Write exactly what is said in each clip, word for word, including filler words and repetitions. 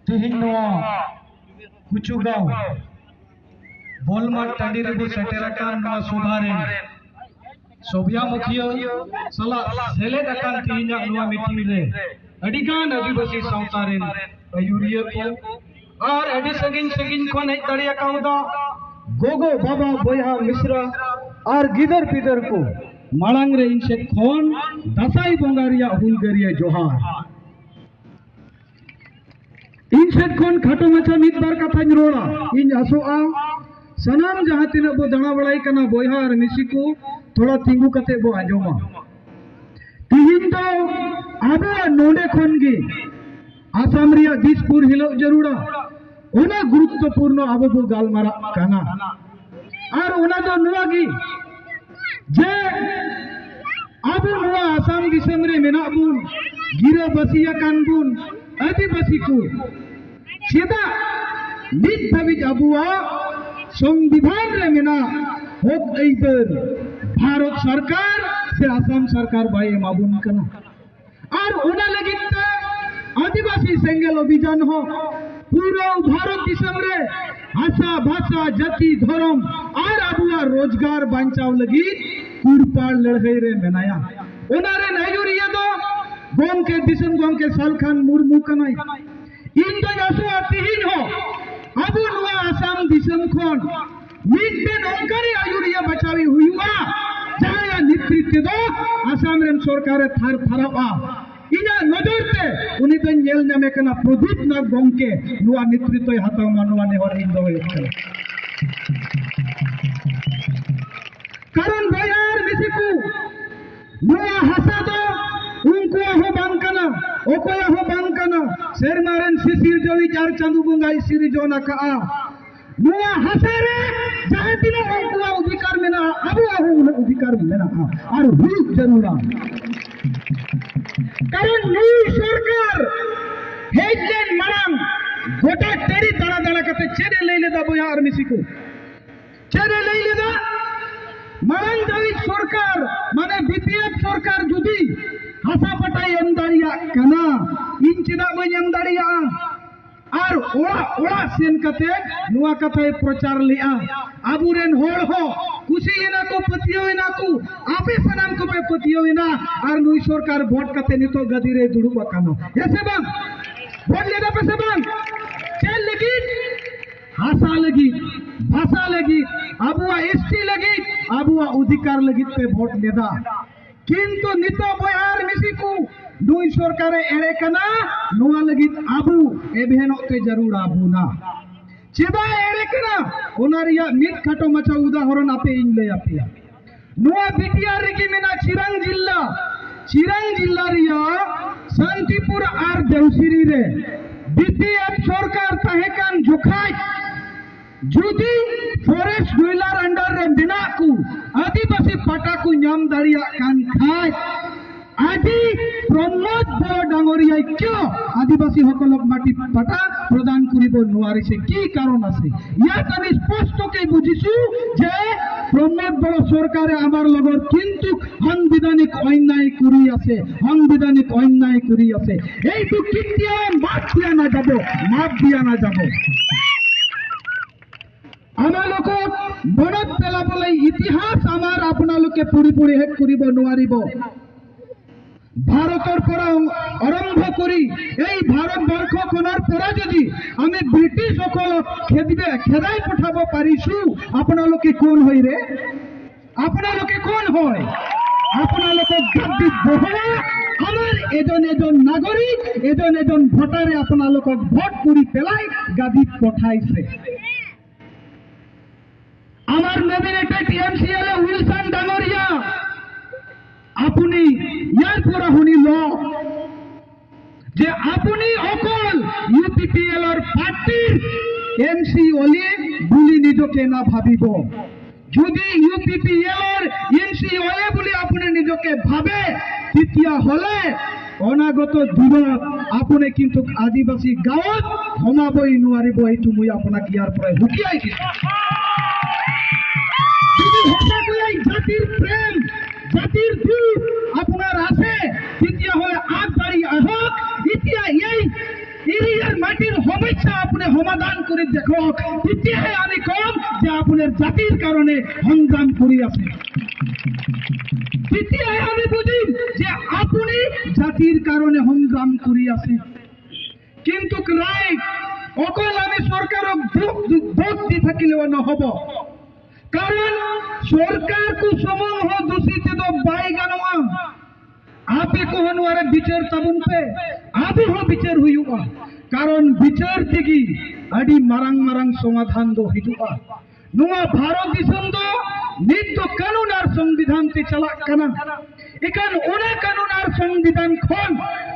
ᱛᱮᱦᱮᱧ ᱱᱚᱣᱟ ᱠᱩᱪᱩᱜᱟᱸᱣ ᱵᱚᱞᱢᱟᱴ ᱴᱟᱺᱰᱤ ᱨᱮᱵᱚ ᱥᱮᱴᱮᱨ ᱟᱠᱟᱱ ᱱᱚᱣᱟ ᱥᱚᱵᱷᱟ ᱨᱮ ᱥᱚᱵᱷᱟ ᱢᱩᱠᱷᱤᱭᱟᱹ ᱥᱟᱞᱟᱜ ᱥᱮᱞᱮᱫ ᱟᱠᱟᱱ ᱛᱮᱦᱮᱧᱟᱜ ᱱᱚᱣᱟ ᱢᱤᱴᱤᱝ ᱨᱮ ᱟᱹᱰᱤᱜᱟᱱ ᱟᱹᱫᱤᱵᱟᱹᱥᱤ ᱥᱟᱶᱛᱟ ᱨᱮᱱ ᱟᱹᱭᱩᱨᱤᱭᱟᱹ ᱠᱚ ᱟᱨ ᱟᱹᱰᱤ ᱥᱟᱺᱜᱤᱧ ᱥᱟᱺᱜᱤᱧ ᱠᱷᱚᱱ ᱦᱮᱡ ᱫᱟᱲᱮ ᱟᱠᱟᱣᱫᱟ ᱜᱚᱜᱚ, ᱵᱟᱵᱟ, ᱵᱚᱭᱦᱟ, ᱢᱤᱥᱨᱟ ᱟᱨ ᱜᱤᱫᱟᱹᱨ ᱯᱤᱫᱟᱹᱨ ᱠᱚ ᱢᱟᱲᱟᱝ ᱨᱮ ᱤᱧ ᱥᱮᱫ ᱠᱷᱚᱱ ᱫᱟᱸᱥᱟᱭ ᱵᱚᱸᱜᱟ ᱨᱮᱭᱟᱜ ᱦᱩᱞᱜᱟᱹᱨᱤᱭᱟᱹ ᱡᱚᱦᱟᱨ᱾ ᱤᱧ ᱥᱮᱫ ᱠᱷᱚᱱ ᱠᱷᱟᱴᱚ ᱢᱟᱪᱷᱟ ᱢᱤᱫ ᱵᱟᱨ ᱠᱟᱛᱷᱟᱧ ᱨᱚᱲᱟ᱾ ᱤᱧ ᱟᱥᱚᱜᱼᱟ, ᱥᱟᱱᱟᱢ ᱡᱟᱦᱟᱸ ᱛᱤᱱᱟᱹᱜ ᱵᱚ ᱫᱟᱬᱟ ᱵᱟᱲᱟᱭ ᱠᱟᱱᱟ, ᱵᱚᱭᱦᱟ ᱟᱨ ᱢᱤᱥᱤ ᱠᱚ, ᱛᱷᱚᱲᱟ ᱛᱤᱸᱜᱩ ᱠᱟᱛᱮ ᱵᱚ ᱟᱸᱡᱚᱢᱟ᱾ ᱛᱤᱦᱤᱧ ᱫᱚ ᱟᱵᱚᱣᱟᱜ ᱱᱚᱰᱮ ᱠᱷᱚᱱ ᱜᱮ ᱟᱥᱟᱢ ᱨᱮᱭᱟᱜ ᱫᱤᱥᱯᱩᱨ ᱦᱤᱞᱳᱜ ᱡᱟᱹᱨᱩᱲᱟ, ᱚᱱᱟ ᱜᱩᱨᱩᱛᱛᱚᱯᱩᱨᱱᱚ ᱟᱵᱚ ᱵᱚ ᱜᱟᱞᱢᱟᱨᱟᱜ ᱠᱟᱱᱟ᱾ ᱟᱨ ᱚᱱᱟ ᱫᱚ ᱱᱚᱣᱟ ᱜᱮ ᱡᱮ ᱟᱵᱚ ᱱᱚᱣᱟ ᱟᱥᱟᱢ ᱫᱤᱥᱚᱢ ᱨᱮ ᱢᱮᱱᱟᱜ ᱵᱚᱱ, ᱜᱤᱨᱟᱹᱵᱟᱹᱥᱤ ᱟᱠᱟᱱ ᱵᱚᱱ ᱟᱹᱫᱤᱵᱟᱹᱥᱤ ᱠᱚ, ᱪᱮᱫᱟᱜ ᱱᱤᱛ ᱫᱷᱟᱹᱵᱤᱡ ᱟᱵᱚᱣᱟᱜ ᱥᱚᱝᱵᱤᱫᱷᱟᱱ ᱨᱮ ᱢᱮᱱᱟᱜ ᱦᱚᱠ ᱟᱹᱭᱫᱟᱹᱨ ᱵᱷᱟᱨᱚᱛ ᱥᱚᱨᱠᱟᱨ ᱥᱮ ᱟᱥᱟᱢ ᱥᱚᱨᱠᱟᱨ ᱵᱟᱭ ᱮᱢᱟᱵᱚᱱ ᱠᱟᱱᱟ? ᱟᱨ ᱚᱱᱟ ᱞᱟᱹᱜᱤᱫ ᱛᱮ ᱟᱹᱫᱤᱵᱟᱹᱥᱤ ᱥᱮᱸᱜᱮᱞ ᱚᱵᱷᱤᱡᱟᱱ ᱦᱚᱸ ᱯᱩᱨᱟᱹ ᱵᱷᱟᱨᱚᱛ ᱫᱤᱥᱚᱢ ᱨᱮ ᱦᱟᱥᱟ, ᱵᱷᱟᱥᱟ, ᱡᱟᱹᱛᱤ, ᱫᱷᱚᱨᱚᱢ ᱟᱨ ᱟᱵᱚᱣᱟᱜ ᱨᱳᱡᱽᱜᱟᱨ ᱵᱟᱧᱪᱟᱣ ᱞᱟᱹᱜᱤᱫ ᱠᱩᱲᱯᱟᱲ ᱞᱟᱹᱲᱦᱟᱹᱭ ᱨᱮ ᱢᱮᱱᱟᱭᱟ᱾ ᱚᱱᱟ ᱨᱮᱱ ᱟᱹᱭᱩᱨᱤᱭᱟᱹ ᱫᱚ ᱜᱚᱢᱠᱮ, ᱫᱤᱥᱚᱢ ᱜᱚᱢᱠᱮ ᱥᱟᱞᱠᱷᱟᱱ ᱢᱩᱨᱢᱩ ᱠᱟᱱᱟᱭ᱾ ᱤᱧ ᱫᱚᱧ ᱟᱥᱚᱜᱼᱟ, ᱛᱤᱦᱤᱧ ᱦᱚᱸ ᱟᱵᱚ ᱱᱚᱣᱟ ᱟᱥᱟᱢ ᱫᱤᱥᱚᱢ ᱠᱷᱚᱱ ᱢᱤᱫᱴᱮᱱ ᱚᱱᱠᱟᱱᱤᱡ ᱟᱹᱭᱩᱨᱤᱭᱟᱹ ᱵᱟᱪᱷᱟᱣᱤ ᱦᱩᱭᱩᱜᱼᱟ, ᱡᱟᱦᱟᱸᱭᱟᱜ ᱱᱮᱛᱨᱤᱛᱵ ᱛᱮᱫᱚ ᱟᱥᱟᱢ ᱨᱮᱱ ᱥᱚᱨᱠᱟᱨᱮ ᱛᱷᱟᱨ ᱛᱷᱟᱨᱟᱜᱼᱟ᱾ ᱤᱧᱟᱹᱜ ᱱᱚᱡᱚᱨ ᱛᱮ ᱩᱱᱤ ᱫᱚᱧ ᱧᱮᱞ ᱧᱟᱢᱮ ᱠᱟᱱᱟ, ᱯᱨᱚᱫᱤᱯ ᱱᱟᱜᱽ ᱜᱚᱢᱠᱮ ᱱᱚᱣᱟ ᱱᱮᱛᱨᱤᱛᱵᱭ ᱦᱟᱛᱟᱣ ᱢᱟ, ᱱᱚᱣᱟ ᱱᱮᱦᱚᱨ ᱤᱧ ᱫᱚᱦᱚᱭᱮᱫ ᱠᱟᱱᱟ᱾ ᱠᱟᱨᱚᱱ ᱵᱚᱭᱦᱟ ᱟᱨ ᱢᱤᱥᱤ ᱠᱚ, ᱱᱚᱣᱟ ᱦᱟᱥᱟ ᱫᱚ ᱩᱱᱠᱩᱣᱟᱜ ᱦᱚᱸ ᱵᱟᱝ ᱠᱟᱱᱟ, ᱚᱠᱚᱭᱟᱜ ᱦᱚᱸ ᱵᱟᱝ ᱠᱟᱱᱟ᱾ ᱥᱮᱨᱢᱟ ᱨᱮᱱ ᱥᱤᱥᱤᱨᱡᱟᱹᱣᱤᱡ ᱟᱨ ᱪᱟᱸᱫᱳ ᱵᱚᱸᱜᱟᱭ ᱥᱤᱨᱡᱚᱱ ᱟᱠᱟᱜᱼᱟ᱾ ᱱᱚᱣᱟ ᱦᱟᱥᱟ ᱨᱮ ᱡᱟᱦᱟᱸ ᱛᱤᱱᱟᱹᱜ ᱩᱱᱠᱩᱣᱟᱜ ᱚᱫᱷᱤᱠᱟᱨ ᱢᱮᱱᱟᱜᱼᱟ, ᱟᱵᱚᱣᱟᱜ ᱦᱚᱸ ᱩᱱᱟᱹᱜ ᱚᱫᱷᱤᱠᱟᱨ ᱢᱮᱱᱟᱜᱼᱟ ᱟᱨ ᱦᱩᱭᱩᱜ ᱡᱟᱹᱨᱩᱲᱟ᱾ ᱠᱟᱨᱚᱱ ᱱᱩᱭ ᱥᱚᱨᱠᱟᱨ ᱦᱮᱡ ᱞᱮᱱ ᱢᱟᱲᱟᱝ ᱜᱚᱴᱟ ᱴᱟᱺᱰᱤ ᱫᱟᱬᱟ ᱫᱟᱬᱟ ᱠᱟᱛᱮ ᱪᱮᱫ ᱮ ᱞᱟᱹᱭ ᱞᱮᱫᱟ ᱵᱚᱭᱦᱟ ᱟᱨ ᱢᱤᱥᱤ ᱠᱚ? ᱪᱮᱫ ᱮ ᱞᱟᱹᱭ ᱞᱮᱫᱟ? ᱢᱟᱲᱟᱝ ᱫᱷᱟᱹᱵᱤᱡ ᱥᱚᱨᱠᱟᱨ, ᱢᱟᱱᱮ ᱵᱤᱯᱤᱮᱯᱷ ᱥᱚᱨᱠᱟᱨ ᱡᱩᱫᱤ ᱦᱟᱥᱟ ᱯᱟᱴᱟᱭ ᱮᱢ ᱫᱟᱲᱮᱭᱟᱜ ᱠᱟᱱᱟ, ᱤᱧ ᱪᱮᱫᱟᱜ ᱵᱟᱹᱧ ᱮᱢ ᱫᱟᱲᱮᱭᱟᱜᱼᱟ? ᱟᱨ ᱚᱲᱟᱜ ᱚᱲᱟᱜ ᱥᱮᱱ ᱠᱟᱛᱮ ᱱᱚᱣᱟ ᱠᱟᱛᱷᱟᱭ ᱯᱨᱚᱪᱟᱨ ᱞᱮᱜᱼᱟ᱾ ᱟᱵᱚᱨᱮᱱ ᱦᱚᱲ ᱦᱚᱸ ᱠᱩᱥᱤ ᱮᱱᱟ ᱠᱚ, ᱯᱟᱹᱛᱭᱟᱹᱣ ᱮᱱᱟ ᱠᱚ, ᱟᱯᱮ ᱥᱟᱱᱟᱢ ᱠᱚᱯᱮ ᱯᱟᱹᱛᱭᱟᱹᱣ ᱮᱱᱟ᱾ ᱟᱨ ᱱᱩᱭ ᱥᱚᱨᱠᱟᱨ ᱵᱷᱳᱴ ᱠᱟᱛᱮ ᱱᱤᱛᱚᱜ ᱜᱟᱹᱫᱤ ᱨᱮ ᱫᱩᱲᱩᱵ ᱟᱠᱟᱱᱟ, ᱦᱮᱸ ᱥᱮ ᱵᱟᱝ? ᱵᱷᱳᱴ ᱞᱮᱫᱟ ᱯᱮ ᱥᱮ ᱵᱟᱝ? ᱪᱮᱫ ᱞᱟᱹᱜᱤᱫ? ᱦᱟᱥᱟ ᱞᱟᱹᱜᱤᱫ, ᱵᱷᱟᱥᱟ ᱞᱟᱹᱜᱤᱫ, ᱟᱵᱚᱣᱟᱜ ᱮᱥᱴᱤ ᱞᱟᱹᱜᱤᱫ, ᱟᱵᱚᱣᱟᱜ ᱚᱫᱷᱤᱠᱟᱨ ᱞᱟᱹᱜᱤᱫ ᱯᱮ ᱵᱷᱳᱴ ᱞᱮᱫᱟ᱾ ᱠᱤᱱᱛᱩ ᱱᱤᱛᱚᱜ ᱵᱚᱭᱦᱟ ᱟᱨ ᱢᱤᱥᱤ ᱠᱚ, ᱱᱩᱭ ᱥᱚᱨᱠᱟᱨᱮ ᱮᱲᱮ ᱠᱟᱱᱟ, ᱱᱚᱣᱟ ᱞᱟᱹᱜᱤᱫ ᱟᱵᱚ ᱮᱵᱷᱮᱱᱚᱜ ᱛᱮ ᱡᱟᱹᱨᱩᱲ ᱟᱵᱚᱱᱟ᱾ ᱪᱮᱫᱟᱜ ᱮᱲᱮ ᱠᱟᱱᱟ? ᱚᱱᱟ ᱨᱮᱭᱟᱜ ᱢᱤᱫ ᱠᱷᱟᱴᱚ ᱢᱟᱪᱷᱟ ᱩᱫᱟᱦᱚᱨᱚᱱ ᱟᱯᱮ ᱤᱧ ᱞᱟᱹᱭ ᱟᱯᱮᱭᱟ᱾ ᱱᱚᱣᱟ ᱵᱤᱴᱤᱟᱨ ᱨᱮᱜᱮ ᱢᱮᱱᱟᱜᱼᱟ ᱪᱤᱨᱟᱝ ᱡᱤᱞᱞᱟ᱾ ᱪᱤᱨᱟᱝ ᱡᱤᱞᱞᱟ ᱨᱮᱭᱟᱜ ᱥᱟᱱᱛᱤᱯᱩᱨ ᱟᱨ ᱫᱮᱣᱥᱤᱨᱤ ᱨᱮ ᱵᱤᱯᱤᱮᱯᱷ ᱥᱚᱨᱠᱟᱨ ᱛᱟᱦᱮᱸ ᱠᱟᱱ ᱡᱚᱠᱷᱟᱡ ᱡᱩᱫᱤ ᱯᱷᱚᱨᱮᱥᱴ ᱰᱩᱭᱞᱟᱨ ᱟᱱᱰᱟᱨ ᱨᱮ ᱢᱮᱱᱟᱜ ᱠᱚ ᱟᱹᱫᱤᱵᱟᱹᱥᱤ ᱯᱟᱴᱟ ᱠᱚ ᱧᱟᱢ ᱫᱟᱲᱮᱭᱟᱜ ᱠᱟᱱ ᱠᱷᱟᱡ, আজি প্ৰমোদ বড়ো ডাঙৰীয়াই কিয় আদিবাসীসকলক মাটি পাটা প্ৰদান কৰিব নোৱাৰিছে? কি কাৰণ আছে? ইয়াত আমি স্পষ্টকৈ বুজিছো যে প্ৰমোদ বড়ো চৰকাৰে আমাৰ লগত কিন্তু সাংবিধানিক অন্যায় কৰি আছে, সাংবিধানিক অন্যায় কৰি আছে। এইটো কেতিয়াও মাফ দিয়া নাযাব, মাফ দিয়া নাযাব। আমালোকক মনত পেলাবলৈ ইতিহাস আমাৰ আপোনালোকে পঢ়ি পঢ়ি শেষ কৰিব নোৱাৰিব। ভাৰতৰ পৰা আৰম্ভ কৰি এই ভাৰতবৰ্ষখনৰ পৰা যদি আমি ব্ৰিটিছসকলক খেদিবে, খেদাই পঠাব পাৰিছো, আপোনালোকে কোন হয় ৰে? আপোনালোকে কোন হয়? আপোনালোকক গাদীত বহোৱা আমাৰ এজন এজন নাগৰিক, এজন এজন ভোটাৰে আপোনালোকক ভোট কৰি পেলাই গাদীত পঠাইছে। আমাৰ নমিনেটেড এম চি এল এ উইলছন ডাঙৰীয়া, আপুনি ইয়াৰ পৰা শুনি লওক যে আপুনি অকল ইউ পি পি এলৰ পাৰ্টিৰ এম চি এল এ বুলি নিজকে নাভাবিব। যদি ইউ পি পি এলৰ এম চি এল এ বুলি আপুনি নিজকে ভাবে, তেতিয়াহ'লে অনাগত দিনত আপুনি কিন্তু আদিবাসী গাঁৱত সোমাবই নোৱাৰিব। এইটো মই আপোনাক ইয়াৰ পৰাই হুকিয়াই দিছো। যদি সঁচাকৈ এই সমাধান করে দেখো। তেতিয়াহে আমি কম যে আপোনাৰ জাতিৰ কাৰণে সংগ্ৰাম কৰি আছে। তেতিয়াহে আমি বুজিম যে আপুনি জাতিৰ কাৰণে সংগ্ৰাম কৰি আছে। কিন্তু ৰাইজ, অকল আমি চৰকাৰক দুখ, দুখ, দুখ দি থাকিলেও নহ'ব। কাৰণ ᱥᱚᱨᱠᱟᱨ ᱠᱚ ᱥᱩᱢᱩᱝ ᱦᱚᱸ ᱫᱩᱥᱤ ᱛᱮᱫᱚ ᱵᱟᱭ ᱜᱟᱱᱚᱜᱼᱟ᱾ ᱟᱯᱮ ᱠᱚᱦᱚᱸ ᱱᱚᱣᱟ ᱨᱮ ᱵᱤᱪᱟᱹᱨ ᱛᱟᱵᱚᱱ ᱯᱮ, ᱟᱵᱚ ᱦᱚᱸ ᱵᱤᱪᱟᱹᱨ ᱦᱩᱭᱩᱜᱼᱟ᱾ ᱠᱟᱨᱚᱱ ᱵᱤᱪᱟᱹᱨ ᱛᱮᱜᱮ ᱟᱹᱰᱤ ᱢᱟᱨᱟᱝ ᱢᱟᱨᱟᱝ ᱥᱚᱢᱟᱫᱷᱟᱱ ᱫᱚ ᱦᱤᱡᱩᱜᱼᱟ᱾ ᱱᱚᱣᱟ ᱵᱷᱟᱨᱚᱛ ᱫᱤᱥᱚᱢ ᱫᱚ ᱱᱤᱛ ᱫᱚ ᱠᱟᱹᱱᱩᱱ ᱟᱨ ᱥᱚᱝᱵᱤᱫᱷᱟᱱ ᱛᱮ ᱪᱟᱞᱟᱜ ᱠᱟᱱᱟ᱾ ᱮᱠᱷᱟᱱ ᱚᱱᱟ ᱠᱟᱹᱱᱩᱱ ᱟᱨ ᱥᱚᱝᱵᱤᱫᱷᱟᱱ ᱠᱷᱚᱱ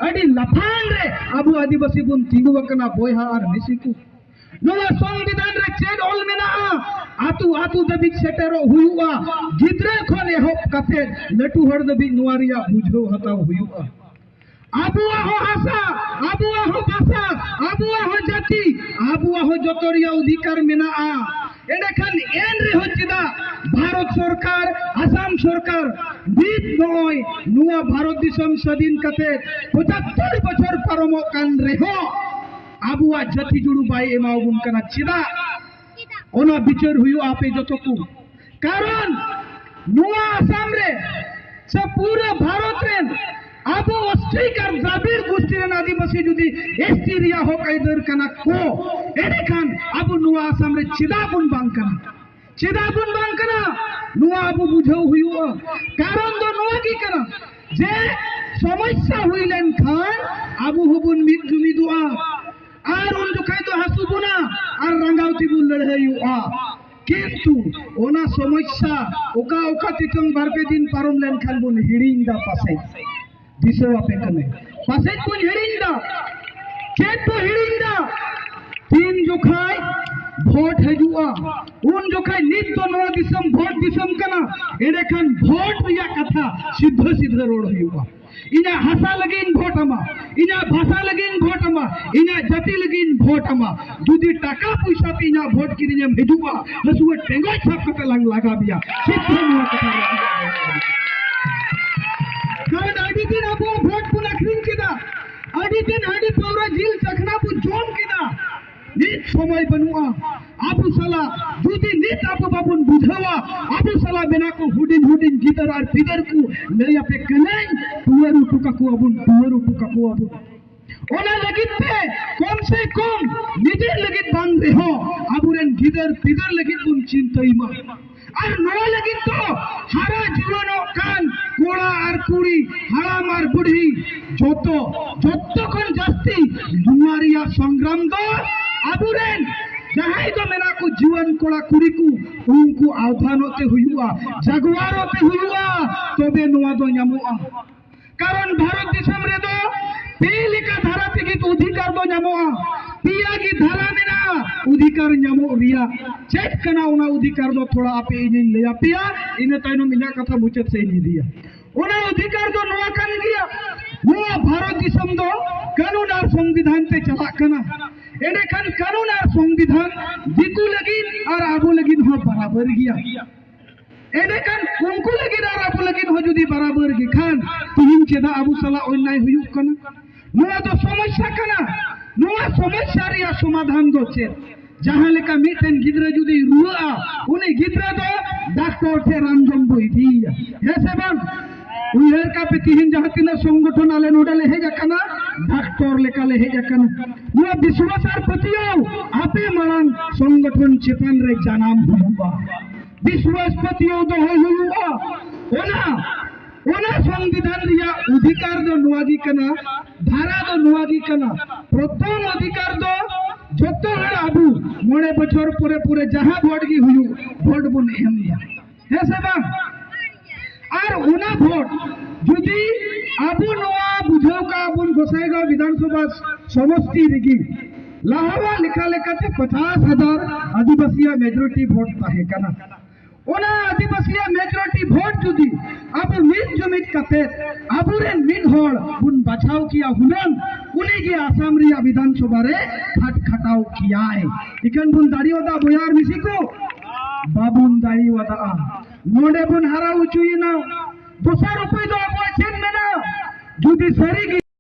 ᱟᱹᱰᱤ ᱞᱟᱯᱷᱟᱝ ᱨᱮ ᱟᱵᱚ ᱟᱹᱫᱤᱵᱟᱹᱥᱤ ᱵᱚᱱ ᱛᱤᱸᱜᱩ ᱟᱠᱟᱱᱟ, ᱵᱚᱭᱦᱟ ᱟᱨ ᱢᱤᱥᱤ ᱠᱚ᱾ ᱱᱚᱣᱟ ᱥᱚᱝᱵᱤᱫᱷᱟᱱ ᱨᱮ ᱪᱮᱫ ᱚᱞ ᱢᱮᱱᱟᱜᱼᱟ? ᱟᱛᱩ ᱟᱛᱩ ᱫᱷᱟᱹᱵᱤᱡ ᱥᱮᱴᱮᱨᱚᱜ ᱦᱩᱭᱩᱜᱼᱟ᱾ ᱜᱤᱫᱽᱨᱟᱹ ᱠᱷᱚᱱ ᱮᱦᱚᱵ ᱠᱟᱛᱮ ᱞᱟᱹᱴᱩ ᱦᱚᱲ ᱫᱷᱟᱹᱵᱤᱡ ᱱᱚᱣᱟ ᱨᱮᱭᱟᱜ ᱵᱩᱡᱷᱟᱹᱣ ᱦᱟᱛᱟᱣ ᱦᱩᱭᱩᱜᱼᱟ᱾ ᱟᱵᱚᱣᱟᱜ ᱦᱚᱸ ᱦᱟᱥᱟ, ᱟᱵᱚᱣᱟᱜ ᱦᱚᱸ ᱵᱷᱟᱥᱟ, ᱟᱵᱚᱣᱟᱜ ᱦᱚᱸ ᱡᱟᱹᱛᱤ, ᱟᱵᱚᱣᱟᱜ ᱦᱚᱸ ᱡᱚᱛᱚ ᱨᱮᱭᱟᱜ ᱚᱫᱷᱤᱠᱟᱨ ᱢᱮᱱᱟᱜᱼᱟ᱾ ᱮᱸᱰᱮᱠᱷᱟᱱ ᱮᱱ ᱨᱮᱦᱚᱸ ᱪᱮᱫᱟᱜ ᱵᱷᱟᱨᱚᱛ ᱥᱚᱨᱠᱟᱨ, ᱟᱥᱟᱢ ᱥᱚᱨᱠᱟᱨ ᱱᱤᱛ ᱱᱚᱜᱼᱚᱭ ᱱᱚᱣᱟ ᱵᱷᱟᱨᱚᱛ ᱫᱤᱥᱚᱢ ᱥᱟᱹᱫᱷᱤᱱ ᱠᱟᱛᱮ ᱯᱚᱸᱪᱟᱛᱛᱚᱨ ᱵᱚᱪᱷᱚᱨ ᱯᱟᱨᱚᱢᱚᱜ ᱠᱟᱱ ᱨᱮᱦᱚᱸ ᱟᱵᱚᱣᱟᱜ ᱡᱟᱹᱛᱤ ᱡᱩᱲᱩ ᱵᱟᱭ ᱮᱢᱟᱣᱟᱵᱚᱱ ᱠᱟᱱᱟ? ᱪᱮᱫᱟᱜ? ᱚᱱᱟ ᱵᱤᱪᱟᱹᱨ ᱦᱩᱭᱩᱜᱼᱟ ᱟᱯᱮ ᱡᱚᱛᱚ ᱠᱚ᱾ ᱠᱟᱨᱚᱱ ᱱᱚᱣᱟ ᱟᱥᱟᱢ ᱨᱮ ᱥᱮ ᱯᱩᱨᱟᱹ ᱵᱷᱟᱨᱚᱛ ᱨᱮᱱ ᱟᱵᱚ ᱚᱥᱴᱨᱤᱠ ᱟᱨ ᱫᱨᱟᱵᱤᱲ ᱜᱳᱥᱴᱤ ᱨᱮᱱ ᱟᱹᱫᱤᱵᱟᱹᱥᱤ ᱡᱩᱫᱤ ᱮᱥ ᱴᱤ ᱨᱮᱭᱟᱜ ᱦᱚᱠ ᱟᱹᱭᱫᱟᱹᱨ ᱠᱟᱱᱟ ᱠᱚ, ᱮᱸᱰᱮᱠᱷᱟᱱ ᱟᱵᱚ ᱱᱚᱣᱟ ᱟᱥᱟᱢ ᱨᱮ ᱪᱮᱫᱟᱜ ᱵᱚᱱ ᱵᱟᱝ ᱠᱟᱱᱟ? ᱪᱮᱫᱟᱜ ᱵᱚᱱ ᱵᱟᱝ ᱠᱟᱱᱟ? ᱱᱚᱣᱟ ᱟᱵᱚ ᱵᱩᱡᱷᱟᱹᱣ ᱦᱩᱭᱩᱜᱼᱟ᱾ ᱠᱟᱨᱚᱱ ᱫᱚ ᱱᱚᱣᱟ ᱜᱮ ᱠᱟᱱᱟ ᱡᱮ ᱥᱚᱢᱚᱥᱥᱟ ᱦᱩᱭ ᱞᱮᱱᱠᱷᱟᱱ ᱟᱵᱚ ᱦᱚᱸᱵᱚᱱ ᱢᱤᱫ ᱡᱩᱢᱤᱫᱚᱜᱼᱟ᱾ ᱟᱨ ᱩᱱ ᱡᱚᱠᱷᱟᱡ ᱫᱚ ᱦᱟᱹᱥᱩ ᱵᱚᱱᱟ ᱟᱨ ᱨᱟᱸᱜᱟᱣ ᱛᱮᱵᱚᱱ ᱞᱟᱹᱲᱦᱟᱹᱭᱚᱜᱼᱟ᱾ ᱠᱤᱱᱛᱩ ᱚᱱᱟ ᱥᱚᱢᱚᱥᱥᱟ ᱚᱠᱟ ᱚᱠᱟ ᱛᱮᱪᱚᱝ ᱵᱟᱨ ᱯᱮ ᱫᱤᱱ ᱯᱟᱨᱚᱢ ᱞᱮᱱᱠᱷᱟᱱ ᱵᱚᱱ ᱦᱤᱲᱤᱧ ᱫᱟ ᱯᱟᱥᱮᱡ᱾ ᱫᱤᱥᱟᱹᱣᱟᱯᱮ ᱠᱟᱹᱱᱟᱹᱧ, ᱯᱟᱥᱮᱡ ᱵᱚᱱ ᱦᱤᱲᱤᱧ ᱫᱟ᱾ ᱪᱮᱫ ᱵᱚ ᱦᱤᱲᱤᱧ ᱫᱟ? ᱛᱤᱱ ᱡᱚᱠᱷᱟᱡ ᱵᱷᱳᱴ ᱦᱤᱡᱩᱜᱼᱟ, ᱩᱱ ᱡᱚᱠᱷᱟᱡ ᱱᱤᱛ ᱫᱚ ᱱᱚᱣᱟ ᱫᱤᱥᱚᱢ ᱵᱷᱳᱴ ᱫᱤᱥᱚᱢ ᱠᱟᱱᱟ, ᱮᱸᱰᱮᱠᱷᱟᱱ ᱵᱷᱳᱴ ᱨᱮᱭᱟᱜ ᱠᱟᱛᱷᱟ ᱥᱤᱫᱷᱟᱹ ᱥᱤᱫᱷᱟᱹ ᱨᱚᱲ ᱦᱩᱭᱩᱜᱼᱟ᱾ ᱤᱧᱟᱹᱜ ᱦᱟᱥᱟ ᱞᱟᱹᱜᱤᱫ ᱤᱧ ᱵᱷᱳᱴ ᱟᱢᱟ, ᱤᱧᱟᱹᱜ ᱵᱷᱟᱥᱟ ᱞᱟᱹᱜᱤᱫ ᱤᱧ ᱵᱷᱳᱴ ᱟᱢᱟ, ᱤᱧᱟᱹᱜ ᱡᱟᱹᱛᱤ ᱞᱟᱹᱜᱤᱫ ᱤᱧ ᱵᱷᱳᱴ ᱟᱢᱟ᱾ ᱡᱩᱫᱤ ᱴᱟᱠᱟ ᱯᱚᱭᱥᱟ ᱛᱮ ᱤᱧᱟᱹᱜ ᱵᱷᱳᱴ ᱠᱤᱨᱤᱧ ᱮᱢ ᱦᱤᱡᱩᱜᱼᱟ, ᱦᱟᱹᱥᱩᱣᱟᱹ ᱴᱮᱸᱜᱚᱡ ᱥᱟᱵ ᱠᱟᱛᱮ ᱞᱟᱝ ᱞᱟᱜᱟ ᱢᱮᱭᱟ᱾ ᱪᱮᱫ ᱠᱷᱟᱱ ᱱᱚᱣᱟ ᱠᱟᱛᱷᱟ ᱨᱮ ᱠᱟᱨᱚᱱ ᱟᱹᱰᱤ ᱫᱤᱱ ᱟᱵᱚ ᱵᱷᱳᱴ ᱵᱚᱱ ᱟᱹᱠᱷᱨᱤᱧ ᱠᱮᱫᱟ, ᱟᱹᱰᱤ ᱫᱤᱱ ᱦᱟᱺᱰᱤ ᱯᱟᱹᱣᱨᱟᱹ ᱡᱤᱞ ᱪᱟᱠᱷᱱᱟ ᱵᱚᱱ ᱡᱚᱢ ᱠᱮᱫᱟ᱾ ᱱᱤᱛ ᱥᱚᱢᱚᱭ ᱵᱟᱹᱱᱩᱜᱼᱟ᱾ ᱟᱵᱚ ᱥᱟᱞᱟᱜ ᱡᱩᱫᱤ ᱱᱤᱛ ᱟᱵᱚ ᱵᱟᱵᱚᱱ ᱵᱩᱡᱷᱟᱹᱣᱟ, ᱟᱵᱚ ᱥᱟᱞᱟᱜ ᱢᱮᱱᱟᱜ ᱠᱚ ᱦᱩᱰᱤᱧ ᱦᱩᱰᱤᱧ ᱜᱤᱫᱟᱹᱨ ᱟᱨ ᱯᱤᱫᱟᱹᱨ ᱠᱚ ᱞᱟᱹᱭ ᱟᱯᱮ ᱠᱟᱹᱱᱟᱹᱧ, ᱴᱩᱣᱟᱹᱨ ᱦᱚᱴᱚ ᱠᱟᱠᱚᱣᱟᱵᱚᱱ, ᱴᱩᱣᱟᱹᱨ ᱦᱚᱴᱚ ᱠᱟᱠᱚᱣᱟᱵᱚᱱ᱾ ᱚᱱᱟ ᱞᱟᱹᱜᱤᱫ ᱛᱮ ᱠᱚᱢ ᱥᱮ ᱠᱚᱢ ᱱᱤᱡᱮᱨ ᱞᱟᱹᱜᱤᱫ ᱵᱟᱝ ᱨᱮᱦᱚᱸ ᱟᱵᱚᱨᱮᱱ ᱜᱤᱫᱟᱹᱨ ᱯᱤᱫᱟᱹᱨ ᱞᱟᱹᱜᱤᱫ ᱵᱚᱱ ᱪᱤᱱᱛᱟᱹᱭ ᱢᱟ᱾ ᱟᱨ ᱱᱚᱣᱟ ᱞᱟᱹᱜᱤᱫ ᱫᱚ ᱦᱟᱨᱟ ᱡᱩᱣᱟᱹᱱᱚᱜ ᱠᱟᱱ ᱠᱚᱲᱟ ᱟᱨ ᱠᱩᱲᱤ, ᱦᱟᱲᱟᱢ ᱟᱨ ᱵᱩᱰᱷᱤ, ᱡᱚᱛᱚ, ᱡᱚᱛᱚ ᱠᱷᱚᱱ ᱡᱟᱹᱥᱛᱤ ᱱᱚᱣᱟ ᱨᱮᱭᱟᱜ ᱥᱚᱝᱜᱨᱟᱢ ᱫᱚ ᱟᱵᱚᱨᱮᱱ ᱡᱟᱦᱟᱸᱭ ᱫᱚ ᱢᱮᱱᱟᱜ ᱠᱚ ᱡᱩᱣᱟᱹᱱ ᱠᱚᱲᱟ ᱠᱩᱲᱤ ᱠᱚ, ᱩᱱᱠᱩ ᱟᱣᱫᱷᱟᱱᱚᱜ ᱛᱮ ᱦᱩᱭᱩᱜᱼᱟ, ᱡᱟᱜᱣᱟᱨᱚᱜ ᱛᱮ ᱦᱩᱭᱩᱜᱼᱟ, ᱛᱚᱵᱮ ᱱᱚᱣᱟ ᱫᱚ ᱧᱟᱢᱚᱜᱼᱟ᱾ ᱠᱟᱨᱚᱱ ᱵᱷᱟᱨᱚᱛ ᱫᱤᱥᱚᱢ ᱨᱮᱫᱚ ᱯᱮ ᱞᱮᱠᱟ ᱫᱷᱟᱨᱟ ᱛᱮᱜᱮ ᱚᱫᱷᱤᱠᱟᱨ ᱫᱚ ᱧᱟᱢᱚᱜᱼᱟ᱾ ᱯᱮᱭᱟ ᱜᱮ ᱫᱷᱟᱨᱟ ᱢᱮᱱᱟᱜᱼᱟ ᱚᱫᱷᱤᱠᱟᱨ ᱧᱟᱢᱚᱜ ᱨᱮᱭᱟᱜ᱾ ᱪᱮᱫ ᱠᱟᱱᱟ ᱚᱱᱟ ᱚᱫᱷᱤᱠᱟᱨ ᱫᱚ? ᱛᱷᱚᱲᱟ ᱟᱯᱮ ᱤᱧᱤᱧ ᱞᱟᱹᱭ ᱟᱯᱮᱭᱟ, ᱤᱱᱟᱹ ᱛᱟᱭᱱᱚᱢ ᱤᱧᱟᱹᱜ ᱠᱟᱛᱷᱟ ᱢᱩᱪᱟᱹᱫ ᱥᱮᱫ ᱤᱧ ᱤᱫᱤᱭᱟ᱾ ᱚᱱᱟ ᱚᱫᱷᱤᱠᱟᱨ ᱫᱚ ᱱᱚᱣᱟ ᱠᱟᱱ ᱜᱮᱭᱟ, ᱱᱚᱣᱟ ᱵᱷᱟᱨᱚᱛ ᱫᱤᱥᱚᱢ ᱫᱚ ᱠᱟᱹᱱᱩᱱ ᱟᱨ ᱥᱚᱝᱵᱤᱫᱷᱟᱱ ᱛᱮ ᱪᱟᱞᱟᱜ ᱠᱟᱱᱟ᱾ ᱮᱸᱰᱮᱠᱷᱟᱱ ᱠᱟᱹᱱᱩᱱ ᱟᱨ ᱥᱚᱝᱵᱤᱫᱷᱟᱱ ᱫᱤᱠᱩ ᱞᱟᱹᱜᱤᱫ ᱟᱨ ᱟᱵᱚ ᱞᱟᱹᱜᱤᱫ ᱦᱚᱸ ᱵᱟᱨᱟᱵᱟᱹᱨ ᱜᱮᱭᱟ᱾ ᱮᱸᱰᱮᱠᱷᱟᱱ ᱩᱱᱠᱩ ᱞᱟᱹᱜᱤᱫ ᱟᱨ ᱟᱵᱚ ᱞᱟᱹᱜᱤᱫ ᱦᱚᱸ ᱡᱩᱫᱤ ᱵᱟᱨᱟᱵᱟᱹᱨ ᱜᱮ ᱠᱷᱟᱱ, ᱛᱤᱦᱤᱧ ᱪᱮᱫᱟᱜ ᱟᱵᱚ ᱥᱟᱞᱟᱜ ᱚᱱᱱᱟᱭ ᱦᱩᱭᱩᱜ ᱠᱟᱱᱟ? ᱱᱚᱣᱟ ᱫᱚ ᱥᱚᱢᱚᱥᱥᱟ ᱠᱟᱱᱟ᱾ ᱱᱚᱣᱟ ᱥᱚᱢᱚᱥᱥᱟ ᱨᱮᱭᱟᱜ ᱥᱚᱢᱟᱫᱷᱟᱱ ᱫᱚ ᱪᱮᱫ? ᱡᱟᱦᱟᱸ ᱞᱮᱠᱟ ᱢᱤᱫᱴᱮᱱ ᱜᱤᱫᱽᱨᱟᱹ ᱡᱩᱫᱤ ᱨᱩᱣᱟᱹᱜᱼᱟ, ᱩᱱᱤ ᱜᱤᱫᱽᱨᱟᱹ ᱫᱚ ᱰᱟᱠᱛᱚᱨ ᱴᱷᱮᱱ ᱨᱟᱱ ᱡᱚᱢ ᱵᱚ ᱤᱫᱤᱭᱮᱭᱟ, ᱦᱮᱸ ᱥᱮ ᱵᱟᱝ? ᱩᱭᱦᱟᱹᱨ ᱠᱟᱯᱮ, ᱛᱤᱦᱤᱧ ᱡᱟᱦᱟᱸ ᱛᱤᱱᱟᱹᱜ ᱥᱚᱝᱜᱚᱴᱷᱚᱱ ᱟᱞᱮ ᱱᱚᱰᱮ ᱞᱮ ᱦᱮᱡ ᱟᱠᱟᱱᱟ, ᱰᱟᱠᱛᱚᱨ ᱞᱮᱠᱟ ᱞᱮ ᱦᱮᱡ ᱟᱠᱟᱱᱟ᱾ ᱱᱚᱣᱟ ᱵᱤᱥᱣᱟᱥ ᱟᱨ ᱯᱟᱹᱛᱭᱟᱹᱣ ᱟᱯᱮ ᱢᱟᱲᱟᱝ ᱥᱚᱝᱜᱚᱴᱷᱚᱱ ᱪᱮᱛᱟᱱ ᱨᱮ ᱡᱟᱱᱟᱢ ᱦᱩᱭᱩᱜᱼᱟ, ᱵᱤᱥᱣᱟᱥ ᱯᱟᱹᱛᱭᱟᱹᱣ ᱫᱚᱦᱚᱭ ᱦᱩᱭᱩᱜᱼᱟ᱾ ᱚᱱᱟ, ᱚᱱᱟ ᱥᱚᱝᱵᱤᱫᱷᱟᱱ ᱨᱮᱭᱟᱜ ᱚᱫᱷᱤᱠᱟᱨ ᱫᱚ ᱱᱚᱣᱟ ᱜᱮ ᱠᱟᱱᱟ, ᱫᱷᱟᱨᱟ ᱫᱚ ᱱᱚᱣᱟ ᱜᱮ ᱠᱟᱱᱟ᱾ ᱯᱨᱚᱛᱷᱚᱢ ᱚᱫᱷᱤᱠᱟᱨ ᱫᱚ ᱡᱚᱛᱚ ᱦᱚᱲ ᱟᱵᱚ ᱢᱚᱬᱮ ᱵᱚᱪᱷᱚᱨ ᱯᱚᱨᱮ ᱯᱚᱨᱮ ᱡᱟᱦᱟᱸ ᱵᱷᱳᱴ ᱜᱮ ᱦᱩᱭᱩᱜ, ᱵᱷᱳᱴ ᱵᱚᱱ ᱮᱢ ᱮᱫᱟ, ᱦᱮᱸ ᱥᱮ ᱵᱟᱝ? ᱟᱨ ᱚᱱᱟ ᱵᱷᱳᱴ ᱡᱩᱫᱤ ᱟᱵᱚ ᱱᱚᱣᱟ ᱵᱩᱡᱷᱟᱹᱣ ᱠᱟᱜ ᱵᱚᱱ ᱜᱚᱥᱟᱭᱜᱟᱸᱣ ᱵᱤᱫᱷᱟᱱ ᱥᱚᱵᱷᱟ ᱥᱚᱢᱚᱥᱛᱤ ᱨᱮᱜᱮ ᱞᱟᱦᱟᱣᱟᱜ ᱞᱮᱠᱟ ᱞᱮᱠᱟᱛᱮ ᱯᱚᱪᱟᱥ ᱦᱟᱡᱟᱨ ᱟᱹᱫᱤᱵᱟᱹᱥᱤᱭᱟᱜ ᱢᱮᱡᱚᱨᱤᱴᱤ ᱵᱷᱳᱴ ᱛᱟᱦᱮᱸ ᱠᱟᱱᱟ᱾ ᱚᱱᱟ ᱟᱹᱫᱤᱵᱟᱹᱥᱤᱭᱟᱜ ᱢᱮᱡᱚᱨᱤᱴᱤ ᱵᱷᱳᱴ ᱡᱩᱫᱤ ᱟᱵᱚ ᱢᱤᱫ ᱡᱩᱢᱤᱫ ᱠᱟᱛᱮ ᱟᱵᱚᱨᱮᱱ ᱢᱤᱫ ᱦᱚᱲ ᱵᱚᱱ ᱵᱟᱪᱷᱟᱣ ᱠᱮᱭᱟ ᱦᱩᱱᱟᱹᱝ, ᱩᱱᱤᱜᱮ ᱟᱥᱟᱢ ᱨᱮᱭᱟᱜ ᱵᱤᱫᱷᱟᱱ ᱥᱚᱵᱷᱟ ᱨᱮ ᱠᱷᱟᱴ ᱠᱷᱟᱴᱟᱣ ᱠᱮᱭᱟᱭ᱾ ᱤᱠᱷᱟᱹᱱ ᱵᱚᱱ ᱫᱟᱲᱮᱣᱟᱫᱟ ᱵᱚᱭᱦᱟ ᱟᱨ ᱢᱤᱥᱤ ᱠᱚ? ᱵᱟᱵᱚᱱ ᱫᱟᱲᱮᱣᱟᱫᱟ᱾ ᱱᱚᱰᱮ ᱵᱚᱱ ᱦᱟᱨᱟ ᱦᱚᱪᱚᱭᱮᱱᱟ᱾ ᱫᱚᱥᱟᱨ ᱩᱯᱟᱹᱭ ᱫᱚ ᱟᱵᱚᱣᱟᱜ ᱪᱮᱫ ᱢᱮᱱᱟᱜᱼᱟ? ᱡᱩᱫᱤ ᱥᱟᱹᱨᱤ ᱜᱮ